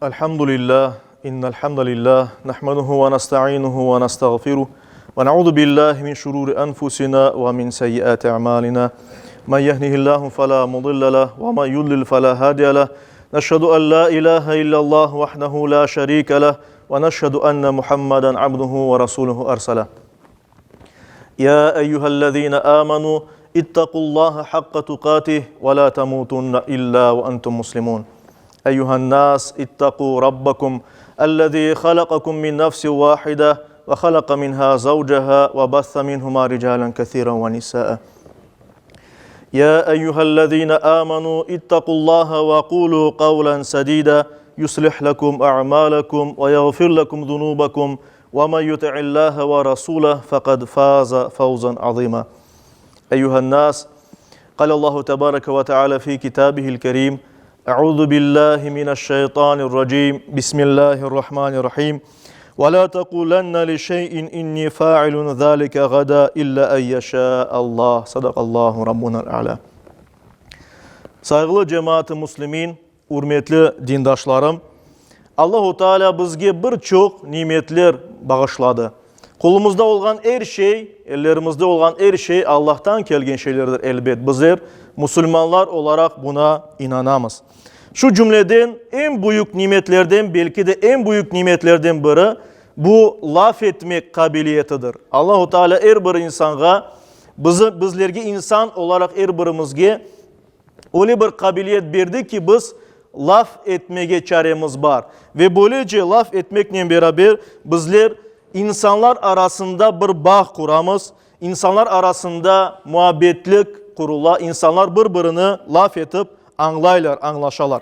Elhamdülillah, innel hamdalillah, nahmeduhu ve nestainuhu ve nestağfiruh, ve na'uzu billahi min şururi enfusina ve min seyyiati a'malina. Men yehdihillahu fela mudille leh ve men yudlil fela hadiye leh. Neşhedü en la ilahe illallah vahdehu la şerike leh ve neşhedü enne Muhammeden abduhu ve rasuluhu erseleh. Ya eyyühellezine amenu ittaqullaha hakka tuqatih ve la temutunne illa ve entum muslimun. Eyyühen nas ittaqu rabbakum ellezî halakakum min nefsin vahide ve halaka minha zavcaha ve bassa minhuma ricalen kesiren ve nisaa. Ya eyyühellezine amenu ittaqullaha ve kulu kavlen sedida yuslih lekum a'malakum ve yagfir lekum zunubakum Ve men yuti'illâhe ve rasûleh fekad fâze fevzen azîmâ. Eyyühen nâs, Kâlallahu tebâreke ve teâlâ fî kitâbihil kerîm, Eûzü billâhi mineşşeytânirracîm, Bismillâhirrahmânirrahîm. Ve lâ tekûlenne li şey'in innî fâilun zâlike gadâ illâ en yeşâ'allâh. Sadakallâhu Rabbunel a'lâ. Sayğılı cemaat-ı muslimin, Ürmetli dindaşlarım, Allahu Teala bizge bir çoq nimetler bağışladı. Qolumızda olğan er şey, ellerimizde olğan er şey Allahtan kelgen şeylerdir, elbet. Bizler, musulmanlar olaraq, buna inanamız. Şu cümleden, eñ büyük nimetlerden, belki de eñ büyük nimetlerden biri, bu laf etmek qabiliyetidir. Allahu Teala er bir insanğa, bizi, bizlerge insan olaraq er birimizge Öyle bir qabiliyet berdi ki, biz laf etmege çaremiz bar. Ve böylece laf etmeknen beraber bizler insanlar arasında bir bağ quramız, insanlar arasında muabbetlik qurula, insanlar bir-birini laf etip añlaylar, añlaşalar.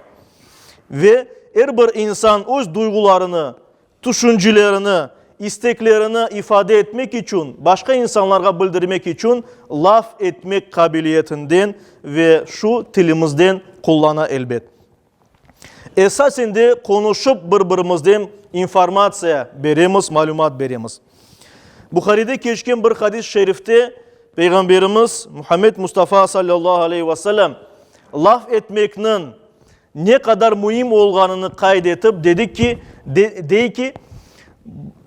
Ve er bir insan öz duyğularını Tüşüncilerini, isteklerini ifade etmek içün, başqa insanlarğa bildirmek içün laf etmek qabiliyetinden ve şu tilimizden qullana elbet. Esasen de qonuşıp bir-birimizden informatsiya beremiz, malümat beremiz. Buharide keçken bir hadis-i şerifte Peyğamberimiz Muhammed Mustafa sallallahu aleyhi ve sellem laf etmekniñ ne qadar müim olğanını qayd etip, dedi ki, dey ki,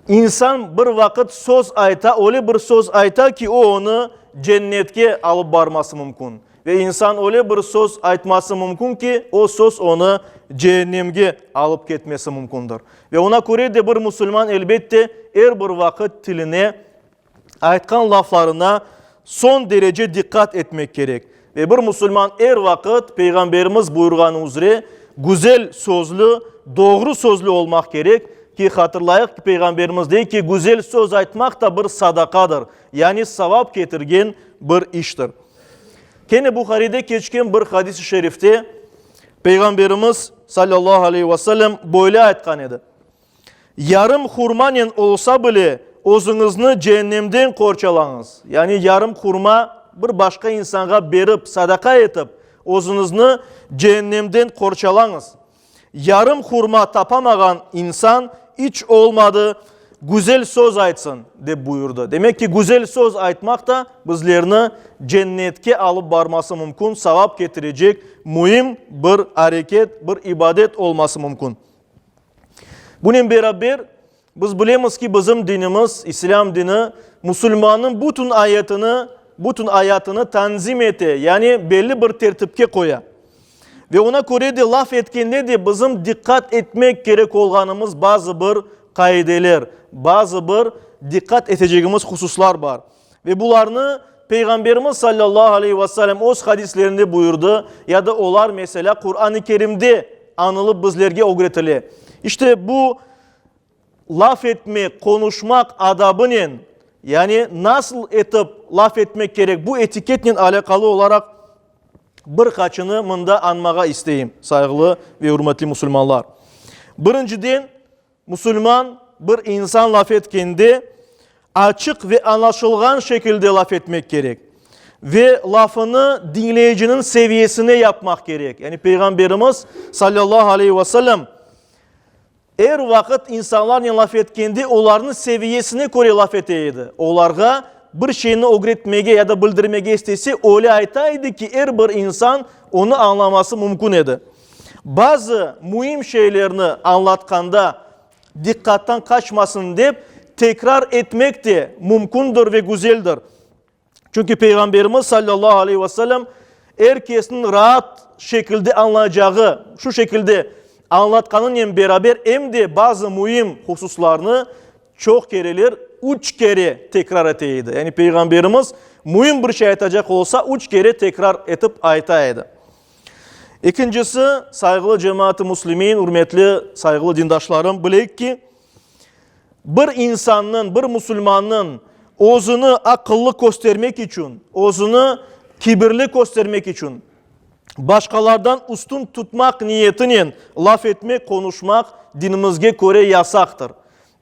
insan bir vaqıt söz ayta, öyle bir söz ayta ki, o onı cennetke alıp barması mümkün. Ve insan öyle bir söz aytması mümkün ki, o söz onı cehennemge alıp ketmesi mümkündür. Ve ona köre de bir musulman, elbette, er bir vaqıt tiline aytqan laflarına soñ derece diqqat etmek kerek. Ve bir musulman er vaqıt Peyğamberimiz buyurğanı üzre güzel sözlü, doğru sözlü olmaq kerek, ki, hatırlayıq ki, Peyğamberimiz dey ki, güzel söz aytmaq da bir sadaqadır, yani savap ketirgen bir iştir. Kene Buharide keçken bir hadis-i şerifte Peyğamberimiz, sallallahu aleyhi ve sellem, böyle aytqan edi, Yarım hurmanen olsa bile, özüñizni ceennemden qorçalañız. Yani yarım hurma bir başqa insanğa berip, sadaqa etip, özüñizni ceennemden qorçalañız. Yarım hurma tapamağan insan iç olmadı güzel söz aytsın, dep buyurdı. Demek ki, güzel söz aytmaq da bizlerni cennetke alıp barması mümkün, savap ketirecek müim bir areket, bir ibadet olması mümkün. Bunen beraber, biz bilemiz ki, bizim dinimiz, İslâm dini, musulmannıñ bütün ayatını, bütün ayatını tanzim ete, yani belli bir tertipke qoya. Ve ona köre de laf etkende de bizim diqqat etmek kerek olğanımız bazı bir qaideler, bazı bir diqqat etecegimiz hususlar bar. Ve bularnı Peyğamberimiz sallallahu aleyhi ve sellem öz hadislerinde buyurdı, ya da olar, meselâ, Quran-ı Kerimde añılıp bizlerge ögretile. İşte bu laf etmek, qonuşmaq adabınen, yani nasıl etip laf etmek kerek, bu etiketnen alâqalı olaraq bir qaçını mında añmağa isteyim, sayğılı ve ürmetli musulmanlar. Birinciden, Musulman bir insan laf etkende açıq ve añlaşılğan şekilde laf etmek kerek ve lafını diñleyiciniñ seviyesine yapmaq kerek. Yani Peyğamberimiz sallallahu aleyhi ve sellem er vaqıt insanlarnen laf etkende olarnıñ seviyesine köre laf ete edi. Olarğa bir şeyni ögretmege ya da bildirmege istese, öyle ayta edi ki, er bir insan onı añlaması mümkün edi. Bazı müim şeylerni añlatqanda diqqattan qaçmasın dep, tekrar etmek de mümkündir ve güzeldir. Çünki Peyğamberimiz sallallahu aleyhi ve sellem er kesniñ raat şekilde añlayacağı, şu şekilde añlatqanınen beraber em de bazı müim hususlarnı çoq kereler üç kere tekrar ete edi. Yani Peyğamberimiz müim bir şey aytacaq olsa, üç kere tekrar etip ayta edi. Ekincisi, sayğılı cemaat-ı müslimin, ürmetli, sayğılı dindaşlarım, bileyik ki, Bir insannıñ, bir musulmannıñ özüni aqıllı köstermek içün, özüni kibirli köstermek içün, başqalardan üstün tutmaq niyetinen laf etmek, qonuşmaq dinimizge köre yasaqtır.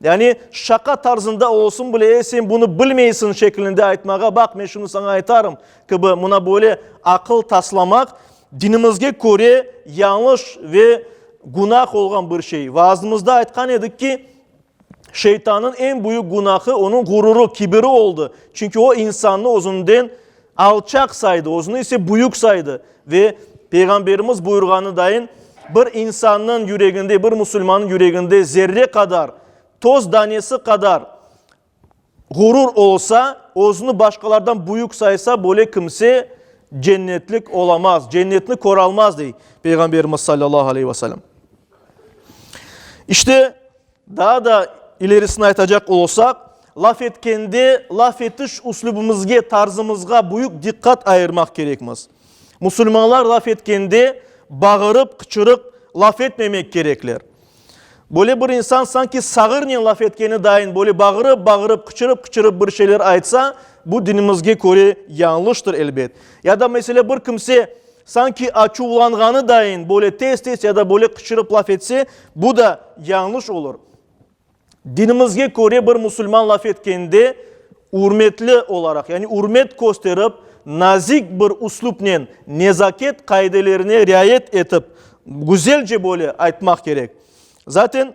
Yani şaqa tarzında olsun bile, e, sen bunı bilmeysiñ şeklinde aytmağa, baq, men şunı saña aytarım kibi mına böyle aqıl taslamaq dinimizge köre yañlış ve günah olğan bir şey. Vaazımızda aytqan edik ki, şeytannıñ eñ büyük günahı onıñ ğururı, kibiri oldı. Çünki o insannı özünden alçaq saydı, özüni ise büyük saydı. Ve Peyğamberimiz buyurğanı dayın, bir insannıñ yüreginde, bir musulmannıñ yüreginde zerre qadar, toz danesi qadar Ğurur olsa, özüni başqalardan büyük saysa, böyle kimse cennetlik olamaz, cennetni köralmaz, dey Peyğamberimiz sallallahu aleyhi ve sellem. İşte, daa da ilerisini aytacaq olsaq, laf etkende laf etiş üslübimizge, tarzımızğa büyük diqqat ayırmaq kerekmiz. Musulmanlar laf etkende bağırıp, qıçırıp laf etmemek kerekler. Böyle bir insan sanki sağırnen laf etkeni dayın böyle bağırıp-bağırıp, qıçırıp-qıçırıp bir şeyler aytsa, bu dinimizge köre yañlıştır, elbet. Ya da, meselâ, bir kimse sanki açuvlanğanı dayın böyle tez-tez ya da böyle qıçırıp laf etse, bu da yañlış olur. Dinimizge köre bir musulman laf etkende ürmetli olaraq, yani ürmet kösterip, nazik bir üslüpnen, nezaket qaidelerine riayet etip, güzelce böyle aytmaq kerek. Zaten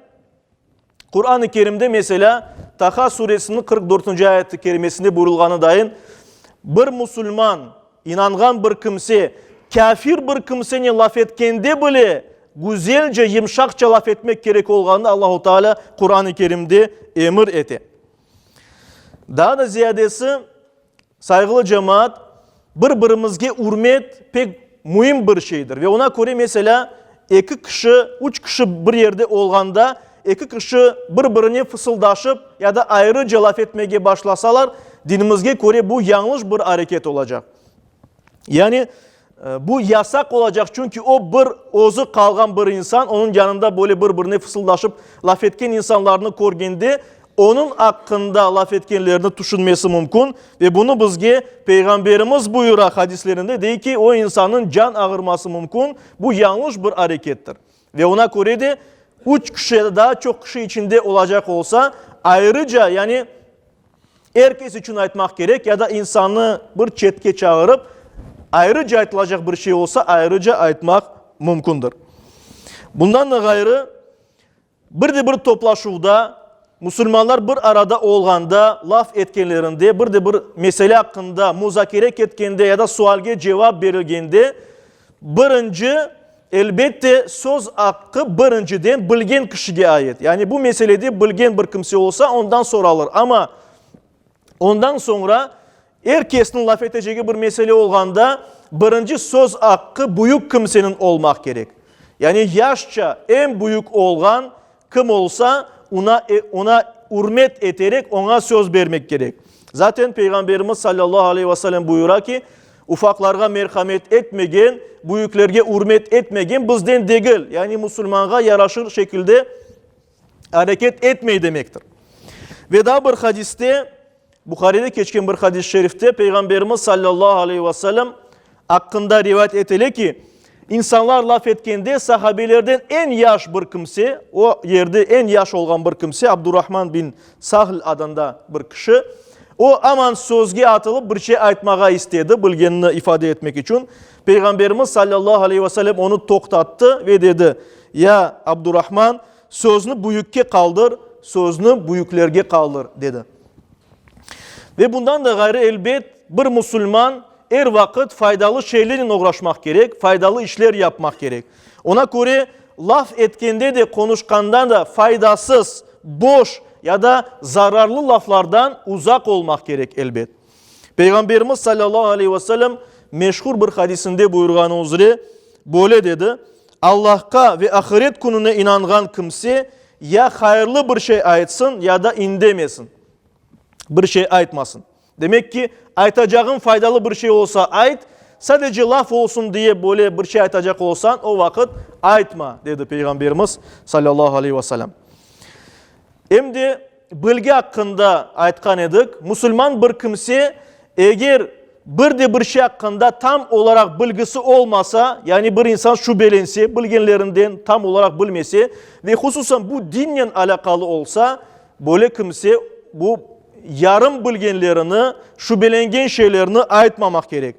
Quran-ı Kerimde, meselâ, Taha suresiniñ 44-nci ayeti kerimesinde buyurılğanı dayın, bir musulman, İnanğan bir kimse, kâfir bir kimsenen laf etkende bile, güzelce, yımşaqça laf etmek kerek olğanını Allahu Teala Quran-ı Kerimde emir ete. Daa da ziyadesi, sayğılı cemaat, bir-birimizge ürmet pek müim bir şeydir. Ve ona köre, meselâ, eki kişi, üç kişi bir yerde olğanda, eki kişi bir-birine fısıldaşıp ya da ayrıca laf etmege başlasalar, dinimizge köre bu yañlış bir areket olacaq. Yani, bu yasaq olacaq, çünki o bir özü qalğan bir insan, onıñ yanında böyle bir-birine fısıldaşıp laf etken insanlarnı körgende, onıñ aqqında laf etkenlerini tüşünmesi mümkün ve bunı bizge Peyğamberimiz buyura hadislerinde, dey ki, o insannıñ can ağırması mümkün, bu yañlış bir arekettir. Ve ona köre de üç kişi ya da daa çoq kişi içinde olacaq olsa, ayrıca, yani er kes içün aytmaq kerek ya da insannı bir çetke çağırıp, ayrıca aytılacaq bir şey olsa, ayrıca aytmaq mümkündir. Bundan da ğayrı, Bir de bir toplaşuvda, musulmanlar bir arada olğanda, laf etkenlerinde, bir de bir mesele aqqında muzakere ketkende ya da sualge cevap berilgende, birinci, elbette, söz aqqı birinciden bilgen kişige ait. Yani bu meselede bilgen bir kimse olsa, ondan soralır. Amma ondan soñra Er kesniñ laf etecegi bir mesele olğanda, birinci söz aqqı büyük kimseniñ olmaq kerek. Yani yaşça eñ büyük olğan kim olsa, ona, ona ürmet eterek oña söz bermek kerek. Zaten Peyğamberimiz sallallahu aleyhi ve sellem buyura ki, Ufaqlarğa merhamet etmegen, büyüklerge ürmet etmegen bizden degil, yani musulmanğa yaraşır şekilde areket etmey demektir. Ve daa bir hadiste, Buharide keçken bir hadis-i şerifte Peyğamberimiz sallallahu aleyhi ve sellem aqqında rivayet etile ki, insanlar laf etkende sahabelerden eñ yaş bir kimse, o yerde eñ yaş olğan bir kimse, Abdurrahman bin Sahl adında bir kişi, o aman sözge atılıp bir şey aytmağa istedi, bilgenini ifade etmek içün. Peyğamberimiz sallallahu aleyhi ve sellem onı toqtattı ve dedi, Ya Abdurrahman, sözni büyükke qaldır, sözni büyüklerge qaldır, dedi. Ve bundan da ğayrı, elbet, bir musulman. er vaqıt faydalı şeylernen oğraşmaq kerek, faydalı işler yapmaq kerek. Ona köre, laf etkende de, qonuşqanda da faydasız, boş ya da zararlı laflardan uzaq olmaq kerek, elbet. Peyğamberimiz salâllahu aleyhi ve sellem meşhur bir hadisinde buyurğanı üzre böyle dedi, Allahqa ve ahiret kününe inanğan kimse ya hayırlı bir şey aytsın, ya da indemesin, bir şey aytmasın. Demek ki, aytacağıñ faydalı bir şey olsa ayt, sadece laf olsun diye böyle bir şey aytacaq olsañ, o vaqıt aytma, dedi Peyğamberimiz salâllahu aleyhi ve sellem. Em de bilgi aqqında aytqan edik, musulman bir kimse eger bir de bir şey aqqında tam olaraq bilgisi olmasa, yani bir insan şübelense, bilgenlerinden tam olaraq bilmese ve hususan bu dinnen alâqalı olsa, böyle kimse bu yarım bilgenlerini, şübelengen şeylerni aytmamaq kerek.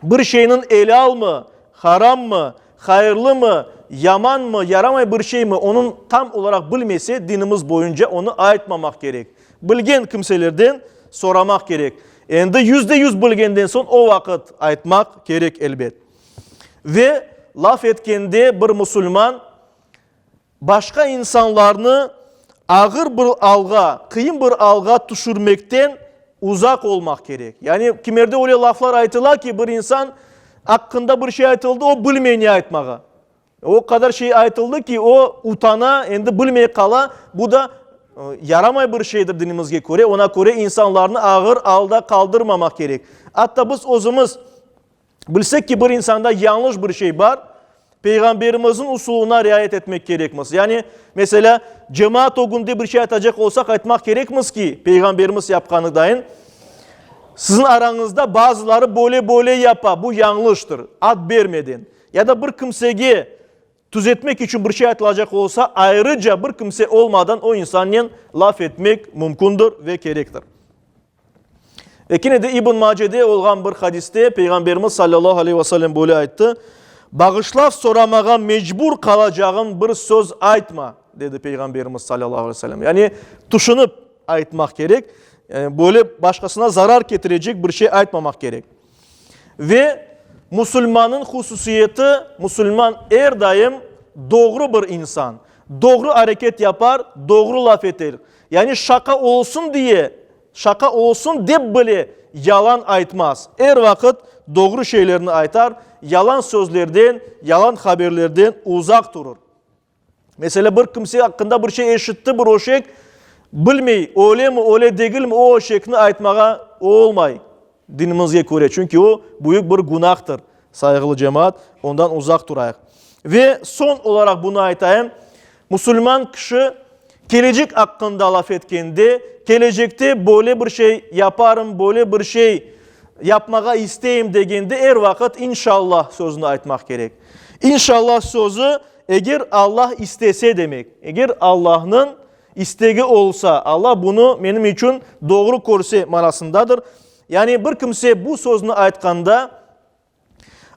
Bir şeyniñ elâlmı, harammı, hayırlımı, yamanmı, yaramay bir şeymi, onıñ tam olaraq bilmese, dinimiz boyunca onı aytmamaq kerek. Bilgen kimselerden soramaq kerek. Endi 100% bilgenden soñ o vaqıt aytmaq kerek, elbet. Ve laf etkende bir musulman başqa insanlarnı ağır bir alğa, qıyın bir alğa tüşürmekten uzaq olmaq kerek. Yani kimerde öyle laflar aytıla ki, bir insan aqqında bir şey aytıldı, o bilmey ne aytmağa. O qadar şey aytıldı ki, o utana, endi bilmey qala. Bu da yaramay bir şeydir dinimizge köre. Ona köre insanlarnı ağır alda qaldırmamaq kerek. Atta biz özümiz Bilsek ki, bir insanda yañlış bir şey bar, Peyğamberimizniñ usulına riayet etmek kerekmiz. Yani, meselâ, cemaat ögünde bir şey aytacaq olsaq, aytmaq kerekmiz ki, Peyğamberimiz yapqanı dayın, siziñ arañızda bazıları böyle-böyle yapa, bu yañlıştır, ad bermeden. Ya da bir kimsege tüzetmek içün bir şey aytılacaq olsa, ayrıca bir kimse olmadan o insannen laf etmek mümkündir ve kerektir. Ve kene de İbn Macede olğan bir hadiste Peyğamberimiz sallallahu aleyhi ve sellem böyle ayttı, Bağışlav soramağa mecbur qalacağın bir söz aytma, dedi Peyğamberimiz sallallahu aleyhi ve sellem. Yani tüşünip aytmaq kerek, yani böyle başqasına zarar ketirecek bir şey aytmamaq kerek. Ve musulmannıñ hususiyeti, musulman er daim doğru bir insan, doğru areket yapar, doğru laf eter. Yani şaqa olsun diye, şaqa olsun dep bile yalan aytmaz. Er vaqıt doğru şeylerni aytar, yalan sözlerden, yalan haberlerden uzaq turur. Meselâ, bir kimse aqqında bir şey eşitti, bir öşek, bilmey, öylemi, öyle degilmi, o öşekni aytmağa olmay dinimizge köre, çünki o büyük bir günahtır, sayğılı cemaat, ondan uzaq turayıq. Ve soñ olaraq bunı aytayım, musulman kişi kelecek aqqında laf etkende, kelecekte böyle bir şey yaparım, böyle bir şey yapmağa isteyim degende er vaqıt inşallah sözüni aytmaq kerek. İnşallah sözü Eger Allah istese demek, eger Allahnıñ istegi olsa, Allah bunı menim içün doğru körse manasındadır. Yani bir kimse bu sözni aytqanda,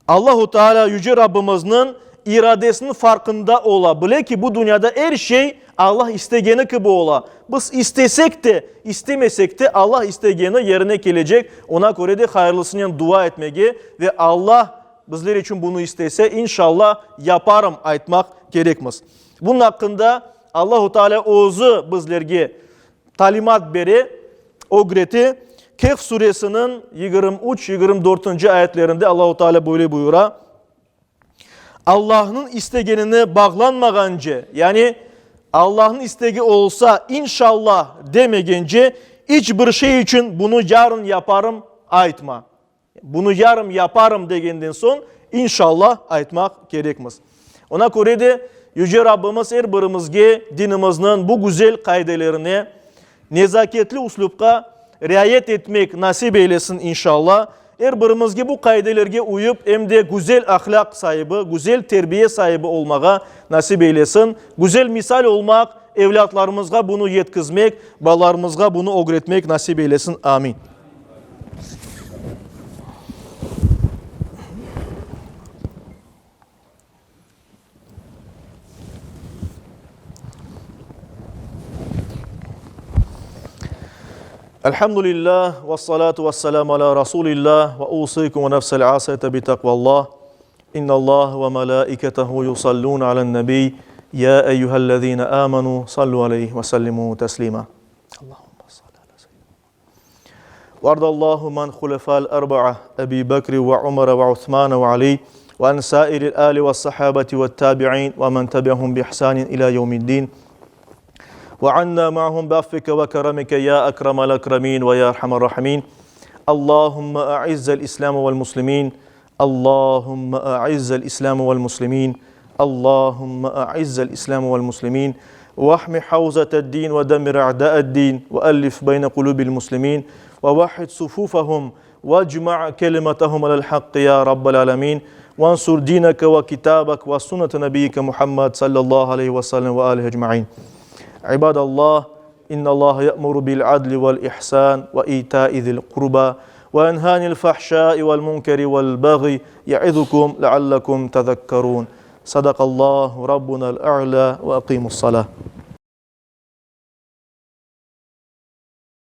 Allahu Teala Yüce Rabbimizniñ iradesiniñ farqında ola, bile ki, bu dünyada er şey Allah istegeni kibi ola. Biz istesek de, istemesek de Allah istegeni yerine kelecek, ona köre de hayırlısınen dua etmege ve Allah Bizler içün bunı istese, inşallah, yaparım aytmaq kerekmiz. Bunıñ aqqında Allahu Teala özü bizlerge talimat bere, ögrete. Kehf suresiniñ 23, 24-nci ayetlerinde Allahu Teala böyle buyura, Allahnıñ istegenine bağlanmağance, yani Allahnıñ istegi olsa, inşallah demegence, iç bir şey içün bunı yarın yaparım aytma. Bunı yarım yaparım degenden soñ, inşallah aytmaq kerekmiz. Ona köre de Yüce Rabbimiz er birimizge dinimizniñ bu güzel qaidelerine nezaketli üslüpqa riayet etmek nasip eylesin inşallah. Er birimizge bu qaidelerge uyıp em de güzel ahlâq saibi, güzel terbiye saibi olmağa nasip eylesin. Güzel misal olmaq, evlâtlarımızğa bunı yetkizmek, balalarımızğa bunı ögretmek nasip eylesin. Amin. Elhamdülillah, vessalatu vesselamu ala Rasulillah, ve usiykum ve nefsel asiyete bi takvallah. İnnallah ve melaiketehu yusallun alen nebi. Ya eyyühellezine amenu sallu aleyhi ve sellimu teslima. Allahümme salli ala seyyidina Vardallahu men hulefal erba'a Ebi Bekri ve Umar ve Uthman ve Ali ve en sairil ali ve sahabeti ve tabi'in ve men tebi'hum bi ihsanin ila yevmiddin. Ve anna ma'hum bi'affike ve keremike ya ekremel ekremin ve ya erhamer rahimin. Allahümme a'izzel İslam vel muslimin. Allahümme a'izzel İslam vel muslimin. Allahümme a'izzel İslam vel muslimin. Vahmi havzete'd-din ve demir a'da'ed-din ve ellif beyne kulubil muslimin ve vahhid sufufahum vecma' kelimetehum alel hakkı ya rabbel alemin. Vansur dineke ve kitabek ve sünnete nebiyyike Muhammed sallallahu aleyhi ve sellem ve alihi ecma'in. İbadallah, innallaha ye'muru bil adli vel ihsan ve ita'i zil kurba ve yenha anil fahşai vel munkeri vel baghi ye'izukum leallekum tezekkerun. Sadakallahu rabbunal a'la ve akimus salah.